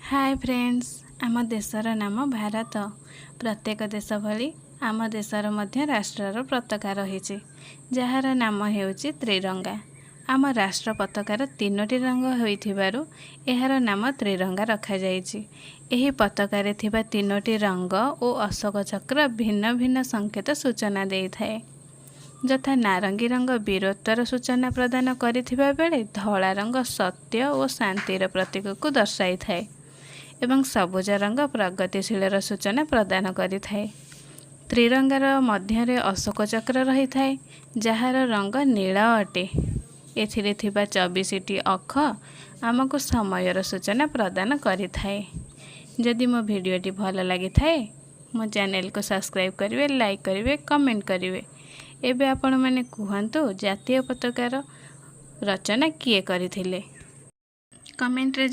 ହାଏ friends, ଆମ ଦେଶର ନାମ ଭାରତ। ପ୍ରତ୍ୟେକ ଦେଶ ଭଳି ଆମ ଦେଶର ମଧ୍ୟ ରାଷ୍ଟ୍ରର ପତାକା ରହିଛି, ଯାହାର ନାମ ହେଉଛି ତ୍ରିରଙ୍ଗା। ଆମ ରାଷ୍ଟ୍ର ପତାକାର ତିନୋଟି ରଙ୍ଗ ହୋଇଥିବାରୁ ଏହାର ନାମ ତ୍ରିରଙ୍ଗା ରଖାଯାଇଛି। ଏହି ପତାକାରେ ଥିବା ତିନୋଟି ରଙ୍ଗ ଓ ଅଶୋକ ଚକ୍ର ଭିନ୍ନ ଭିନ୍ନ ସଂକେତ ସୂଚନା ଦେଇଥାଏ। ଯଥା, ନାରଙ୍ଗୀ ରଙ୍ଗ ବୀରତ୍ୱର ସୂଚନା ପ୍ରଦାନ କରିଥିବା ବେଳେ ଧଳା ରଙ୍ଗ ସତ୍ୟ ଓ ଶାନ୍ତିର ପ୍ରତୀକକୁ ଦର୍ଶାଇଥାଏ ଏବଂ ସବୁଜ ରଙ୍ଗ ପ୍ରଗତିଶୀଳର ସୂଚନା ପ୍ରଦାନ କରିଥାଏ। ତ୍ରିରଙ୍ଗାର ମଧ୍ୟରେ ଅଶୋକ ଚକ୍ର ରହିଥାଏ, ଯାହାର ରଙ୍ଗ ନୀଳ ଅଟେ। ଏଥିରେ ଥିବା 24ଟି ଅଖ ଆମକୁ ସମୟର ସୂଚନା ପ୍ରଦାନ କରିଥାଏ। ଯଦି ମୋ ଭିଡ଼ିଓଟି ଭଲ ଲାଗିଥାଏ, ମୋ ଚ୍ୟାନେଲକୁ ସବସ୍କ୍ରାଇବ୍ କରିବେ, ଲାଇକ୍ କରିବେ, କମେଣ୍ଟ କରିବେ। ଏବେ ଆପଣମାନେ କୁହନ୍ତୁ, ଜାତୀୟ ପତାକାର ରଚନା କିଏ କରିଥିଲେ? କମେଣ୍ଟରେ।